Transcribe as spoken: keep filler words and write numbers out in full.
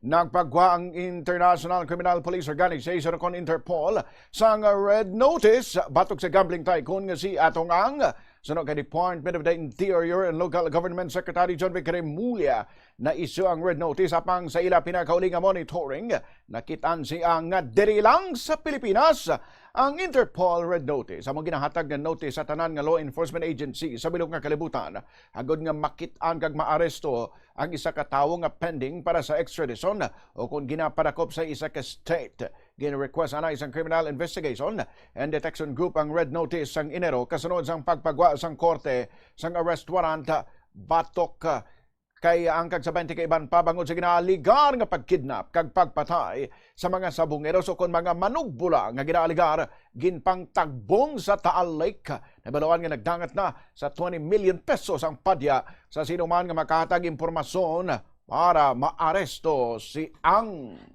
Nagpagwa ang International Criminal Police Organization o kon Interpol sang red notice batok sa gambling tycoon nga si Atong Ang. Suno kay Department of the Interior and Local Government Secretary John Vic Remulla, na-issue ang red notice apang sa ila pinakauli nga monitoring, nakit-an si Ang nga diri lang sa Pilipinas ang Interpol red notice. Amo ginahatag nga notice sa tanan nga law enforcement agency sa bilog nga kalibutan agod nga makit-an kag maaresto ang isa ka tawo nga pending para sa extradition o kon ginapadakop sa isa ka state. Gin-request anay sang Criminal Investigation and Detection Group ang red notice sang Enero kasunod sang pagpagwa sang korte sang arrest warrant batok kay Ang kag sa twenty ka iban pa bangod sa ginaaligar nga pagkidnap kag pagpatay sa mga sabongeros o kon mga manugbula nga ginaaligar ginpangtagbong sa Taal Lake. Nabaluan nga nagdangat na sa twenty million pesos ang padya sa sino man nga makahatag impormasyon para maaresto si Ang.